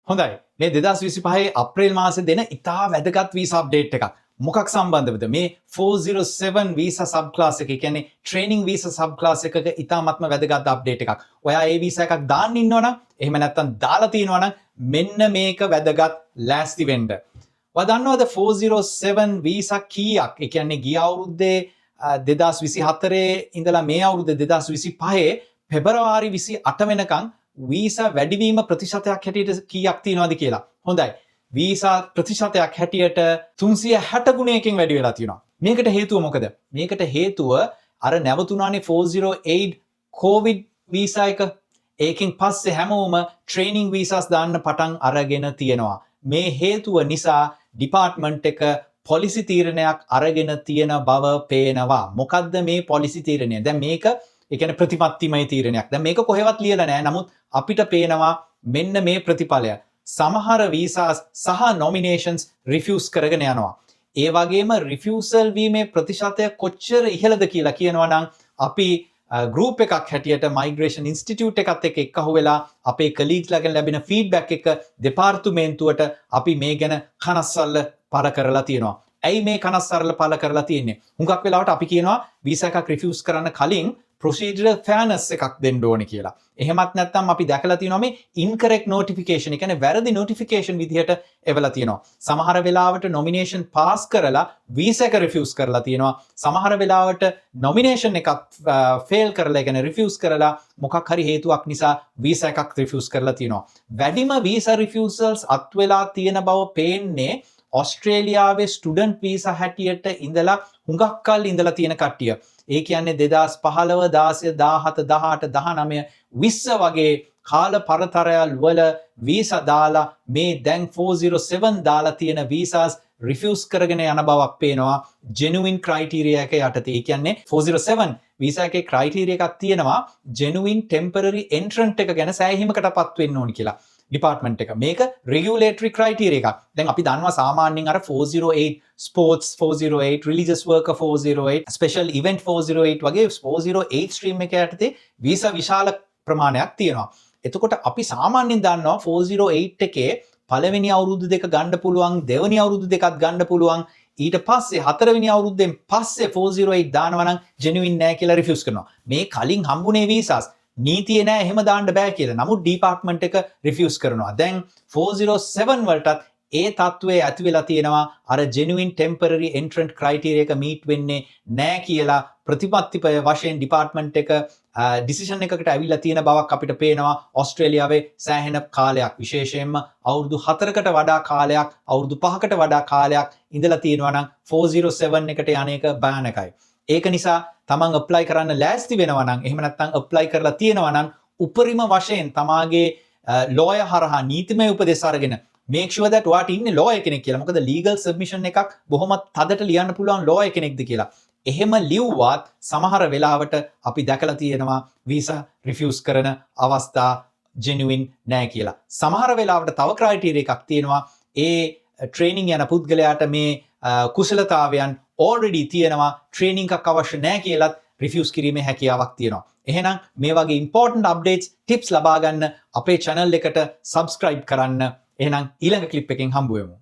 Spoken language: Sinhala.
හොඳයි, මේ 2025 අප්‍රේල් මාසේ දෙන ඉතා වැදගත් වීසා අප්ඩේට් එකක්. මොකක් සම්බන්ධවද? මේ 407 වීසා සබ් ක්ලාස් එක, ඒ කියන්නේ ට්‍රේනින් වීසා සබ් ක්ලාස් එකක ඉතාමත්ම වැදගත් අප්ඩේට් එකක්. ඔයා ඒ වීසා එකක් දාන්න ඉන්නවා නම්, එහෙම නැත්නම් දාලා තියෙනවා නම්, මෙන්න මේක වැදගත්, ලෑස්ති වෙන්න. ඔයා දන්නවද 407 වීසා කීයක්? ඒ කියන්නේ ගිය අවුරුද්දේ 2024 ඉඳලා මේ අවුරුද්දේ 2025 පෙබරවාරි 28 වෙනකන් වීසා වැඩිවීම ප්‍රතිශතයක් හැටියට කීයක් තියෙනවද කියලා. හොඳයි. වීසා ප්‍රතිශතයක් හැටියට 360 ගුණයකින් වැඩි වෙලා තියෙනවා. මේකට හේතුව මොකද? මේකට හේතුව අර නැවතුණානේ 408 කොවිඩ් වීසා එක. ඒකෙන් පස්සේ හැමෝම ට්‍රේනින් වීසාස් දාන්න පටන් අරගෙන තියෙනවා. මේ හේතුව නිසා ඩිපාර්ට්මන්ට් එක පොලිසි තීරණයක් අරගෙන තියෙන බව පේනවා. මොකද්ද මේ පොලිසි තීරණය? දැන් මේක ඒ කියන්නේ ප්‍රතිපත්තිමය තීරණයක්. දැන් මේක කොහෙවත් ලියලා නෑ. නමුත් අපිට පේනවා මෙන්න මේ ප්‍රතිඵලය. සමහර වීසාස් සහ නොමිනේෂන්ස් රිෆියුස් කරගෙන යනවා. ඒ වගේම රිෆියුසල් වීමේ ප්‍රතිශතය කොච්චර ඉහළද කියලා කියනවා නම්, අපි ගෲප් එකක් හැටියට මයිග්‍රේෂන් ඉන්ස්ටිටියුට් එකත් එක්ක එක්කහුව වෙලා අපේ කලීග්ස්ලාගෙන් ලැබෙන ෆීඩ්බැක් එක දෙපාර්තමේන්තුවට අපි මේ ගැන කනස්සල්ල පළ කරලා තියෙනවා. ඇයි මේ කනස්සල්ල පළ කරලා තියෙන්නේ? හුඟක් වෙලාවට අපි කියනවා වීසා එකක් රිෆියුස් කරන්න කලින් ප්‍රොසීජරල් ෆෙයාර්නස් එකක් දෙන්න ඕනේ කියලා. එහෙමත් නැත්නම් අපි දැකලා තියෙනවා මේ ඉන්කරෙක්ට් නොටිෆිකේෂන්, ඒ කියන්නේ වැරදි නොටිෆිකේෂන් විදිහට එවලා තියෙනවා. සමහර වෙලාවට නොමිනේෂන් පාස් කරලා වීසා එක රිෆියුස් කරලා තියෙනවා. සමහර වෙලාවට නොමිනේෂන් එකක් ෆේල් කරලා, ඒ කියන්නේ රිෆියුස් කරලා, මොකක් හරි හේතුවක් නිසා වීසා එකක් රිෆියුස් කරලා තියෙනවා. වැඩිම වීසා රිෆියුසල්ස් අත් වෙලා තියෙන බව පේන්නේ ඔස්ට්‍රේලියාවේ ස්ටුඩන්ට් වීසා හැටියට ඉඳලා හුඟක් කල් ඉඳලා තියෙන කට්ටිය. ඒ කියන්නේ 2015, 16, 17, 18, 19, 20 වගේ කාල පරතරයල් වල වීසා දාලා මේ දැන් 407 දාලා තියෙන වීසාස් රිෆියුස් කරගෙන යන බවක් පේනවා ජෙනුවින් ක්‍රයිටීරියා එක යටතේ. ඒ කියන්නේ 407 වීසා එකේ ක්‍රයිටීරියා එකක් තියෙනවා ජෙනුවින් ටෙම්පරරි එන්ට්‍රන්ට් එක ගැන සෑහීමකට පත් වෙන්න ඕනි කියලා. ඩිපාර්ට්මන්ට් එක. මේක රෙගියුලේටරි ක්‍රයිටීරියා එකක්. දැන් අපි දන්නවා සාමාන්‍යයෙන් අර 408 sports 408, religious worker 408, special event 408 වගේ 408 ස්ට්‍රීම් එක යටතේ වීසා විශාල ප්‍රමාණයක් තියෙනවා. එතකොට අපි සාමාන්‍යයෙන් දන්නවා 408 එකේ පළවෙනි අවුරුදු දෙක ගන්න පුළුවන්, දෙවෙනි අවුරුදු දෙකත් ගන්න පුළුවන්. ඊට පස්සේ හතරවෙනි අවුරුද්දෙන් පස්සේ 408 දානවා නම් ජෙනුවින් නෑ කියලා රිෆියුස් කරනවා. මේ කලින් හම්බුනේ වීසාස් නීතියේ නෑ එහෙම දාන්න බෑ කියලා. නමුත් ඩිපාර්ට්මන්ට් එක රිෆියුස් කරනවා. දැන් 407 වලටත් ඒ තත්ත්වය ඇති වෙලා තියෙනවා. අර ජෙනුවින් ටෙම්පරරි එන්ට්‍රන්ට් ක්‍රයිටීරියා එක මීට් වෙන්නේ නෑ කියලා ප්‍රතිපත්තිමය වශයෙන් ඩිපාර්ට්මන්ට් එක ඩිසිෂන් එකකට ඇවිල්ලා තියෙන බවක් අපිට පේනවා. ඕස්ට්‍රේලියාවේ සෑහෙන කාලයක්, විශේෂයෙන්ම අවුරුදු 4කට වඩා කාලයක්, අවුරුදු 5කට වඩා කාලයක් ඉඳලා තියෙනවා නම් 407 එකට යන එක භයානකයි. ඒක නිසා තමන් ඇප්ලයි කරන්න ලෑස්ති වෙනවා නම්, එහෙම නැත්නම් ඇප්ලයි කරලා තියෙනවා නම්, උපරිම වශයෙන් තමාගේ ලෝයර් හරහා නීතිමය උපදෙස් අරගෙන මේක් ෂුවර් that ඔයාට ඉන්නේ ලෝයර් කෙනෙක් කියලා. මොකද ලීගල් සබ්මිෂන් එකක් බොහොම තදට ලියන්න පුළුවන් ලෝයර් කෙනෙක්ද කියලා. එහෙම ලිව්වත් සමහර වෙලාවට අපි දැකලා තියෙනවා වීසා රිෆියුස් කරන අවස්ථා ජෙනුවින් නෑ කියලා. සමහර වෙලාවට තව ක්‍රයිටීරියා එකක් තියෙනවා. ඒ ට්‍රේනින් යන පුද්ගලයාට මේ කුසලතාවයන් ඕල්රෙඩි තියෙනවා, ට්‍රේනින් එකක් අවශ්‍ය නෑ කියලත් රිෆියුස් කිරීමේ හැකියාවක් තියෙනවා. එහෙනම් මේ වගේ ඉම්පෝටන්ට් අප්ඩේට්ස්, ටිප්ස් ලබා ගන්න අපේ channel එකට සබ්ස්ක්‍රයිබ් කරන්න. එහෙනම් ඊළඟ ක්ලිප් එකෙන් හම්බ වෙමු.